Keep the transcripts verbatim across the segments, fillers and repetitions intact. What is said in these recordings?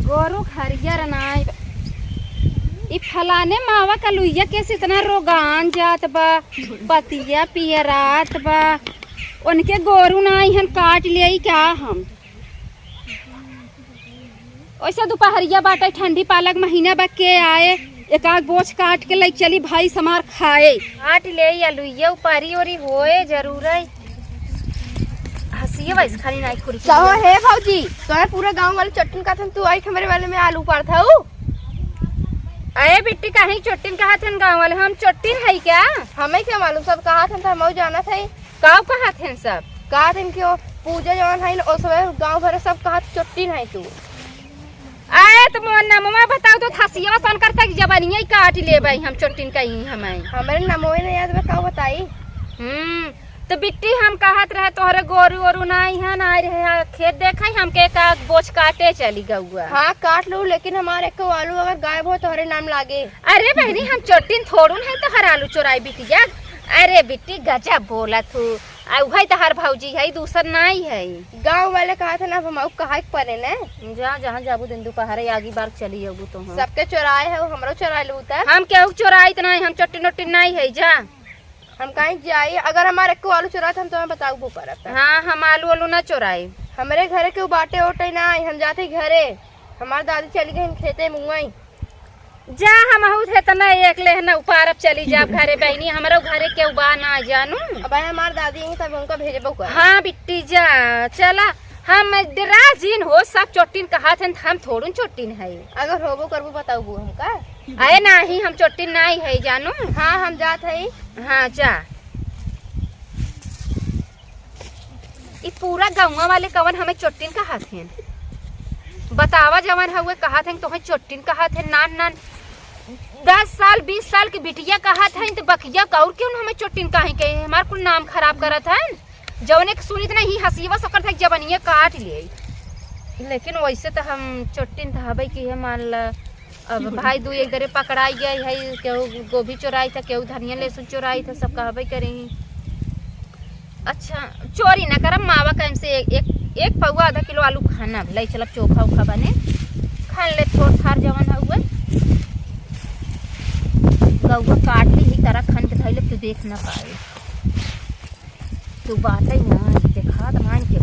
गोरू हरियर नाई बा। ई फलाने मावा का लुइया कैसे इतना रोगान जात बा, पतिया पियरात बा, उनके गोरू नाई हन, काट लेई का हम? ओइसे दुपहरिया बाटे, ठंडी पालक महीना बा, के आए, एक आध बोझ काट के लइ चली भाई समार खाए। काट लेई या लुइया उपारी ओरी होए जरूर है। हंसिए बा इस खाली नाई खुरकी। कहो हे भौजी, तोहे पूरा गाँव वाले चोट्टिन कहत हन, तू आई हमरे वाले में आलू उपारत हऊ। अरे बिट्टी, काहे चोट्टिन कहत हन गाँव वाले? हम चोट्टिन है क्या? हमें क्या मालूम, सब कहत हन त हमहू जानत है। काऊ कहत हन सब? कहत हन कि ओ पूजा जवन है न, ओ सब गाँव भर सब कहत चोट्टिन है तू। आए त मोर नमवा बताऊ तो हंसिया सन करता कि जबनिया ही काट लेबे हम चोट्टिन कहीं हमें। हमरे नमवे नहीं याद बा, का बताई? हम्म, तो बिट्टी हम कहत रहे तोहरे गोरू ओरू नाई है, नाई रहे है, खेत देखे हमके का बोझ काटे चली गउआ। हाँ, काट लू, लेकिन हमार एको आलू अगर गायब हो तोहरे नाम लागे। अरे बहनी, हम चोट्टिन थोड़ू नहीं तोहर आलू चोराई बिटिया। अरे बिट्टी गजब बोलत हू। आ उहई तोहर भौजी है, दूसर नाई है। गाँव वाले कहत है ना, अब हमहू कहा के परे ने। जा, जहाँ जाबू दिन दुपहरे आगी बार चली अबू तो हम। सबके चोराए है, हमरो चोराए लू त। हम केहू चोराइत नाई, हम चोट्टिन ओट्टिन नाई है, जा। हम कहीं जाई, अगर हमार एको आलू चोरात हम तुम्हें बताऊ वो परत। हाँ, हम आलू आलू ना चोराई। हमरे घरे केहू बाटे ओटे नाई, हम जाते घरे। हमार दादी चली गई खेते मुआई। जा, हमहू थे त ना एक लेह ना उपारब, चली जाब घरे बहनी, हमरो घरे केहू बा ना जानू। अब हमार दादी यहीं तब उनका भेजबो कर। हाँ बिट्टी जा, चला, हम डरा जिन हो, सब चोट्टिन कहत हन, हम थोड़ुन चोट्टिन है। अगर होबो करबो बताऊ हमका। अरे नाही, हम चोट्टिन नाही है जानू। हाँ, हम जात है। हाँ, जा। ई पूरा गौवा वाले कवन हमें चोट्टिन कहत हन? बतावा, जवन हउए कहत हन, तोहे चोट्टिन कहत हन, नान नान दस साल, बीस साल के बिटिया कहत हन, त बकिया कौर क्यों हमें चोट्टिन काहे कहे? हमार कुल नाम खराब करत हन। जवने के सुनित नहीं, हंसीवा सोकर था, जबनिया काट ले। लेकिन वैसे त हम चोट्टिन त हबे की है, मान ल, अब भाई दू एक दरे पकड़ाई गए है, केहू गोभी चोराई था, केहू धनिया लहसुन चोराई था, सब कहबे करे ही। अच्छा, चोरी ना करब, मावा कहीं से एक, एक, एक पौवा आधा किलो आलू खाना ले चलब, चोखा उखा बने, खान ले थोड़ थार जवन हउए, गौवा काट ली ही, तरह खन के धइले, तू देख ना पाए। तू बाटे ना, देखात ना इनके।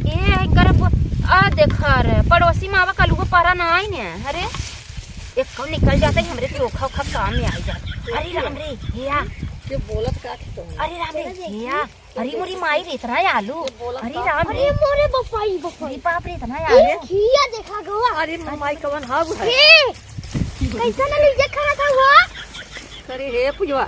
ए, इनकर अब, आ, देखा रे, पड़ोसी मावा कलुआ पारा ना आई ने। अरे, एक कौ निकल जाता है, हमरे चोखा उखा काम में आई जाता। अरे राम रे, हिया। ये बोलत का थी तुम? अरे राम रे, हिया। अरे मोरी माई रे, इतना आलू। ये बोलत अरे का राम थी? रे। अरे मोरे बपाई, बपाई। अरे बाप रे, इतना ए, आलू। खिया देखा गवा। अरे मोरी माई कवन हाउ है? ए, कैसा ना लीजिए खाना था हुआ? अरे हे पुजवा,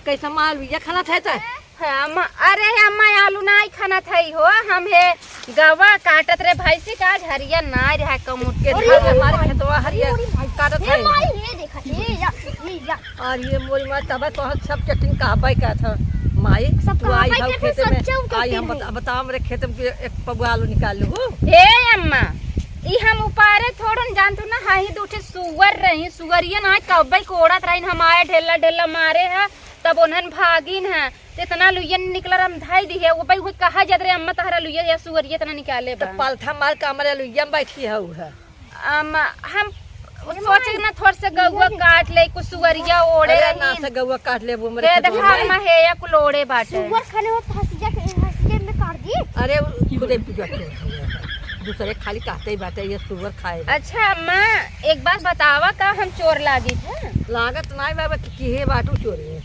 कैसा माल लीजिए खाना था तो? हाँ, अम्मा, अरे, अम्मा, आलू नाई खाना थई हो, हम हे गवा काटत रहे भैंसी का, आज हरिया नाई रहा कम उठ के अरे, धर। हमारे खेतवा हरिया अरे, काटत हे है। माई, ये देखा, ये या, ये या। और ये मोरी माँ तब तो हम सब चटिन कहबे का था, माई, सब तू आई कहबे हम का था, खेते में, सच्चा उ आई हम चटिन बता-, है। बताओ, हमरे खेते में एक पौवा आलू निकाल लू। हे अम्मा, ई हम उपारे थोड़न जानतू ना, हाही दू ठे सुअर रही, सुअरिया ना कब्बे कोड़त रही, हम आए ढेला ढेला मारे है, तब उन्हन भागिन है। त इतना लुइया निकला, हम धाई दी है, वो भाई, वो कहा जात रहे, "अम्मा, तहरा लुइया या सुअरिया इतना निकाले तो बा?" पलथा मार के हमरे लुइया में बैठी है, उ है। अम, हम सोचे ना, थोड़ से गौवा काट ले, कुछ सुअरिया ओढ़े अरे ना रही। से गौवा काट ले, वो मेरे दे, खेतवा देखा, में। अम्मा, हे, या कुल ओढ़े बाटे। सुअर खाने हो, तो हंसिया के, हंसिया में काट दी। अरे, उ खुदे पूजा के। दूसरे खाली कहते ही बाटे, ये सुअर खाए। अच्छा, अम्मा, एक बात बतावा, का हम चोर लागी थे? लागत नाई बाबा कि, कि हे बाटू चोरी।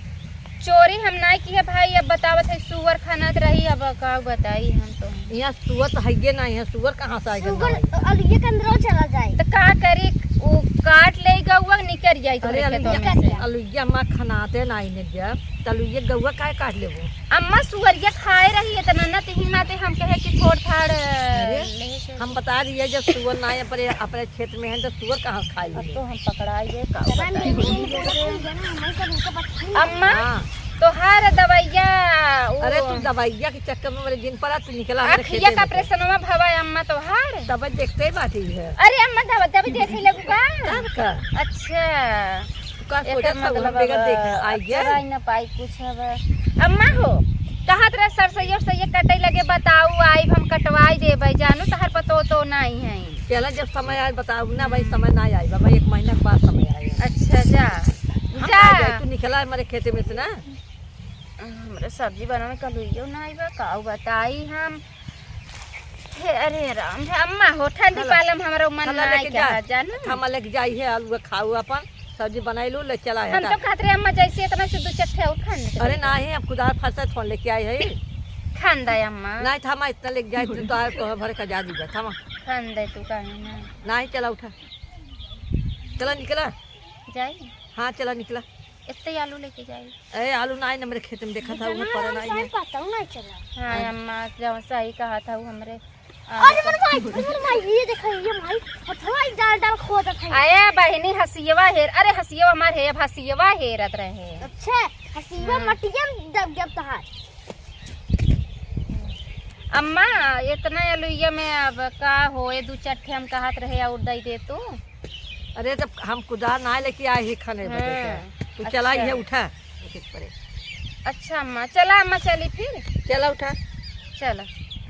चोरी हम नाई किहे भाई, अब बतावत है सुअर खानत रही, अब का बताई हम तो। यहाँ सुअर तो हइये नाई है, सुअर कहाँ से आएगा सुअर नाई? अलुइये के अंदर चला जाए। तो का करी, वो काट ले गौवा, निकर जाई अरे तोहरे खेतवा अलुइया, में से। अलुइया माँ खनाते नाई ने जब, तो अलुइया गौवा काहे काट लेबो? अम्मा सुअरिया खाए रही इतना न, तिही नाते हम कहे कि थोड़ थाड़ अरे, ले से। हम बता दिए जब सुअर नाई अपने, अपने खेत में है, तो सुअर कहाँ खाई अब ले? तो हम पकड़ाई गए, का पता है? अम्मा, हाँ। तोहार दवाइया, उ अरे, तू दवाइया के चक्कर में मेरे जिन पड़ा, तू निकला हमरे अखिया खेते का में। ऑपरेशनवा भवा, अम्मा, तोहार? दवाई देखते ही बात ही है। अरे, अम्मा, दवा, दवाई देखे लगू का? तब का? अच्छा। तू का एकर सोचत हऊ, हम मतलब बेगर अब देख, आई अब गया। चराई ना पाई कुछ अब। अम्मा हो, कहत रहे सरसैया, सरसैया कटे लगे, बताऊ, आई हम कटवाई देबै, जानू, तोहार पतो तो नहीं है। चला, जब समय आए बताओ ना भाई, समय ना आए बाबा, एक महीना के बाद समय आए। अच्छा, जा। हम जा। का जाए, तू निकला हमारे खेते में से ना। हमरे सब्जी बनावे का लुइयो ना आइबा, का बताई हम। हे, अरे राम, हे अम्मा हो, ठंडी चलो। पालम हमरा मन चलो, ना लेके आए जा। कहा जाना। हम लेके जाई है, आलू खाऊ अपन। सब्जी बनाई लो, ले चला हम हटा। तो खात रहे अम्मा, जैसे इतना से दो चट्ठे और खान दे। अरे नाही, हम कुदार फरसा थोन लेके आए है। खान दे अम्मा। नाही, थामा इतना लेके जाए, तू तो आए तो भरे का जा दीबा, थामा। खान दे तू काहे ना। नाही, चला उठा। चला निकला। जाई? हाँ, चला निकला। इतने आलू लेके जाई। ए, आलू नाही ना मेरे खेत में देखा था, वो इतना पड़ा नाही है। पता नहीं चला। हाँ, हाँ। अम्मा, जौन सही कहा था, वो हमरे अरे मोर माई, अरे मोर माई, ये देखा, ये माई, हथवा ही डाल डाल खोदत है। अरे बहिनी, हसियवा हेर, अरे हसियवा हमार है, अब हसियवा हेरत रहे। अच्छा, हसियवा हाँ। मटिया में दब गया तहार। अम्मा, इतना अलुइया में अब का हो, ये दू चट्ठे हम कहत रहे और दई दे तू। अरे, तब हम कुदार ना लेके आए ही खाने बदे हाँ। का। तू चला, अच्छा। ये उठा। एक एक परे। अच्छा अम्मा, चला अम्मा, चली फिर। चला उठा। चला।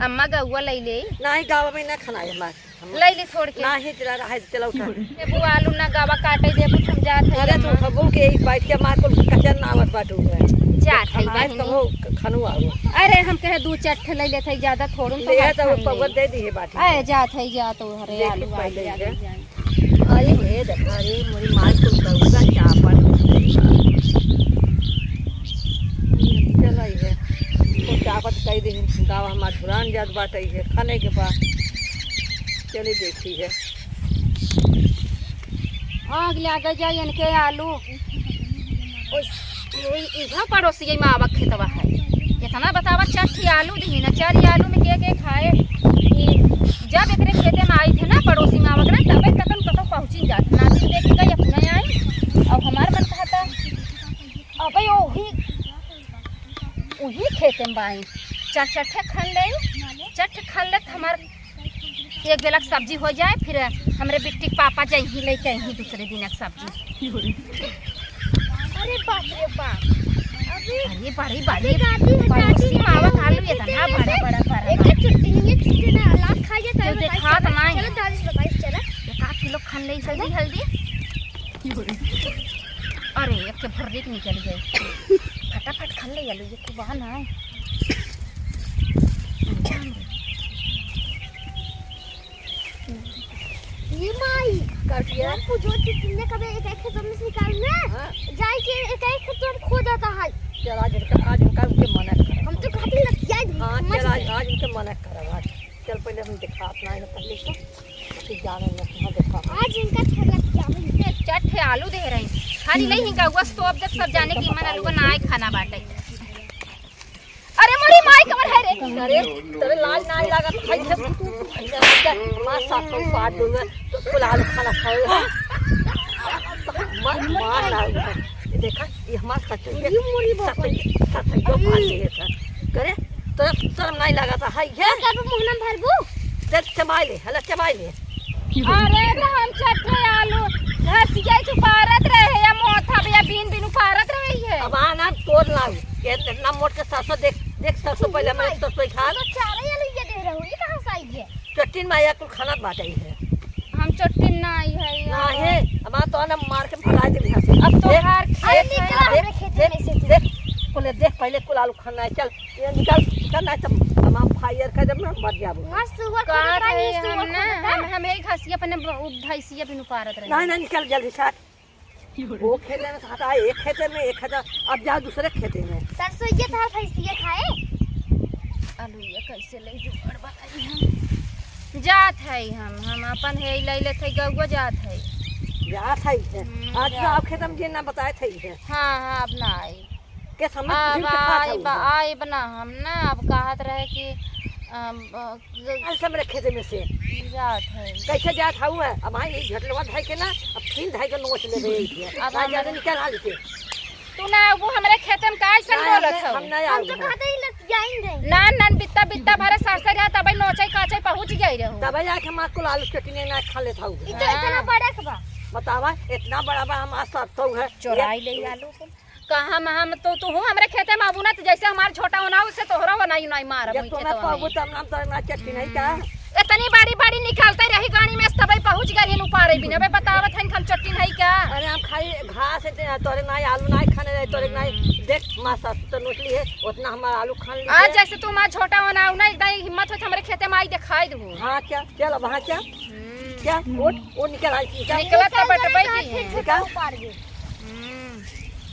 अम्मा गौवा लई ले। नाही, गावा में ना खाना है हमार। हम लई ले थोड़ के। नाही, तेरा रहा है, चला उठा। ये वो आलू ना गावा काटे दे, कुछ हम जात है अरे, तू अम्मा। उठबो के एक बाइट के मार को कचर ना आवत बाटू है। जात है खाना है बहिनी। तो वो ख-, खानू आओ। अरे, हम कहे दू चट्ठ लई लेत है, ज्यादा थोड़न तो ले हाथ तो वो खान पवन ले। दे दी है बाटी। अरे, जात है, जा तो हरे लेकिन आलू पहले आलू ये आलू जाए। अरे हे देखा रे, मोरी माई कुल कौआ चापट। चला ये, कुल चापट कई दिन गाँव हमार पुरान जात बाटे ये, खाने के बाद। चली देखी है। आग लागे जाए इनके आलू। ओए, यही इधर पड़ोसी यही मावा खेतवा है। इतना बतावा, चार ठे आलू दिही ना, चार ही आलू में के के खाए? कि जब एकरे खेते में आई थे ना पड़ोसी मावा के ना, तबे तक हम कतौ पहुँची जात। नातिन देखे गई, अपने आई, अब हमार मन कहता, अबे वही, वही खेते में बाई, चार चार ठे खन ले, चार ठे खन ले, हमार एक बेला के सब्जी हो जाए, फिर हमरे बिट्टी के पापा जइहीं लेके अइहीं दूसरे दिन के सब्जी। अरे बाप रे बाप। अभी अरे बड़ी, बड़ी, अभी दादी है, पड़ोसी दादी है, मावा दादी खालू है, इतना तेरे बड़ा, से बड़ा, बड़ा, एक बड़ा। एक चुट्टी नहीं है, चुट्टी ना, लात खा जाता है, तो बताइए, देखा तो चलो, नहीं। चलो दादी से बताइए, चलो। एक आध किलो खन ले, हल्दी, हल्दी। अरे, एक के भर्री के निकल गए। फटाफट खन ले, आलू ये खूब बहन है। ये माई, कर दिया। आपको जो चीज तुमने कभी एक, एक खेतों में से निकाल ना, हाँ। जाए के एक, एक खेतों में खो जाता है। चल, आज उनका, आज उनका उनके मना कर। हम तो खाती लग गया है, हाँ, समझ चल, आज, गए। आज उनके मना कर, आज। चल, पहले हम दिखा अपना है पहले तो, फिर जाने में तुम दिखा। आज इनका अच्छा लग गया है। ये चट है, आलू दे रहे हैं। खाली नहीं इनका, वो सब जब सब जाने की मन आलू का ना आए खाना बाटे। अरे मोरी माई कमर है रे। अरे तोरे लाज ना लागत है जब तू भैया के मार साथ में पाट दूंगा तो कुलाल खाना खाओ। मार मार ना। ये देखा ये हमार सच ये मोरी बाप सच सच जो पाट दे था। करे तोरे शर्म नहीं लागत है ये। का पे मुंह ना भरबू? चल चबाई ले, हला चबाई ले। अरे तो हम चट्टे आलू घसिया चुपारत रहे या मोथा या बीन बीन उपारत रही है। अब आना तोड़ लाओ। ये इतना मोट के सरसों देख, देख सरसों पहले मैं सरसों ही खा। तो चारा या लइया दे रहू, ये कहाँ से आई है? चट्टिन माया कुल खाना बाटे ही है। हम चट्टिन ना आई है ना यार। है, हमारा तो ना मार के भगा दे यहाँ से। अब तो देख, हार देख, खेत है। देख, हमरे खेते देख, में से। देख, बोले देख पहले कुल आलू खाना है, चल। ये निकाल, निकाल, नहीं तो हम fire कर देब ना, मर जाबो। मस्त हुआ, का खूब पानी रहे से हम हुआ, ना, खूब हम, हम यही घासिया अपने ब-, उ भैंसिया भी नुकारत रहे। नहीं, नहीं, निकाल जल्दी से हट। वो खेते में खाता है, एक खेते में, एक खेते, अब जाओ दूसरे खेते में। सरसों ये था भैंसिया खाए। आलू ये कैसे ले जुगाड़ बनाई हम? जात है हम, हम अपन है ले लेत है गौआ जात है। जात है, हम्म, आज जात तो आप खेते में जे ना बताए थे ये। हाँ, हाँ, अब ना आई। के समझ अब जीव के खात आइब, हऊ। आइब ना हम ना, अब कहत रहे कि, अम, अ, ग-, आज से मेरे खेते में से। जात है। कैसे जात हऊ है? अब हाँ, ये झटलवा धाई के ना, अब फिर धाई के नोच ले रही है। अब भाई हम जाने निकल हाल के। तू ना, वो हमरे खेते में का ऐसन नहीं, बोलत हम हऊ? हम नहीं हम आऊ तो हैं। कहते ही लतियाइन रहे। ना, ना, बित्ता, बित्ता भरे सरसर रहा, तबे नोचे काचे पहुँच गई रहू। तबे जाके माँ कुल आलू चटनी ना खा लेत हऊ। ई तो इतना हाँ। बड़ा के बा। बतावा, इतना बड़ा बा, हमार सरसों है। चोराई ये ले आलू को। कहाँ हम, हम तो, तू हूँ हमरे खेते में आबू ना, तो जैसे हमार छोटा होना, उससे तोहरा होना ही नहीं मारब, जब वही तू ना खेतवा में। पाबू, तब ना हम तोरे ना चट्टी नहीं का? हम्म। इतनी बड़ी, बड़ी निकलते रही गाड़ी में, अरे बिना बे बतावत हन, हम चट्टी नहीं का? अरे हम खाई घास है, ते तोरे नाई आलू नाई खाने रहे, तोरे नाई। देख, माँ सासू तो नोचली है, उतना हमारा आलू खान ली आज है। जैसे तू माँ छोटा होना हो ना, एकदम हिम्मत हो तो हमारे खेते में आई दिखाई दू। हाँ क्या? चल अब, हाँ क्या? हम्म। क्या? उठ, उठ निकल आई, निकल। निकलत तो बटबई की है। निकल। हम्म।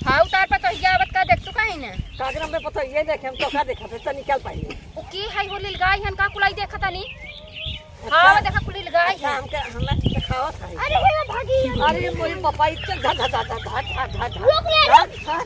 हाँ, उतार पर तो ये आवत का देख तू कहीं ना। कागरम में पता ये देखे, हम तो का देखा थे, तो निकल पाई। ओ की है वो लीलगाई हन का कुलाई देखा था नी? अच्छा। हाँ, देखा कुल लीलगाई अच्छा, है। हमके, हमें दिखावत है। अरे, हे भागी। अरे, मोरी पापा, इतना धा, धा, धा। रोक ले। धा, धा।